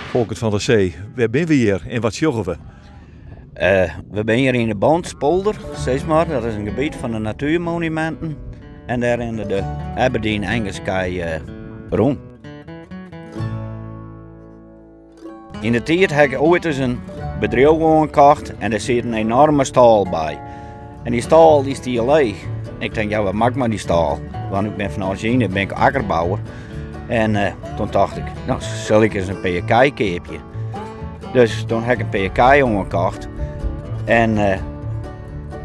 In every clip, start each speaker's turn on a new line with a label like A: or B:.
A: Folkert van der Zee, wêr binne we hjir en wat sjogge we?
B: We binne hjir yn de Bantspolder, sis mar. Dat is in gebiet fan de natuermonuminten. En dêr rinne de Aberdeen Angus kij rûn. Yn de tiid ha ik oait ris in bedriuw oankocht en dêr siet in enorme stâl by. En dy stâl dy stie leech. Ik tink, ja, wat moat ik mei dy stâl? Want ik bin fan origine bin ik akkerbouwer. En toen tocht ik, no, sil ik ris in pear kij keapje. Dus toen ha ik in pear kij oankocht. En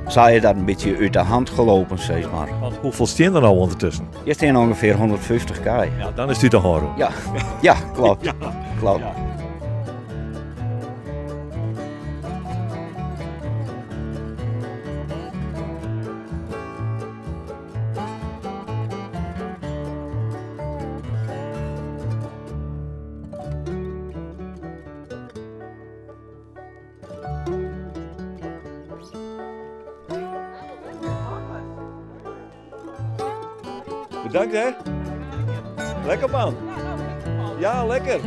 B: sa is dat in bytsje út de hand gelopen, sis mar.
A: Want hoefolle stean der no ûndertusken?
B: Hjir stean ûngefear 150 kij.
A: Ja, dan is it út de hân rûn.
B: Ja, ja, kloppet. Kloppet.
A: Bedankt hè. Lekker man. Ja, lekker.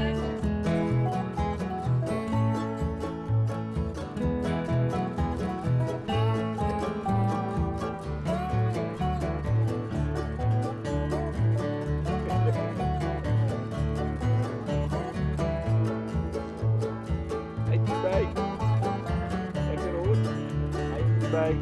A: Lekker hoor. Erbij.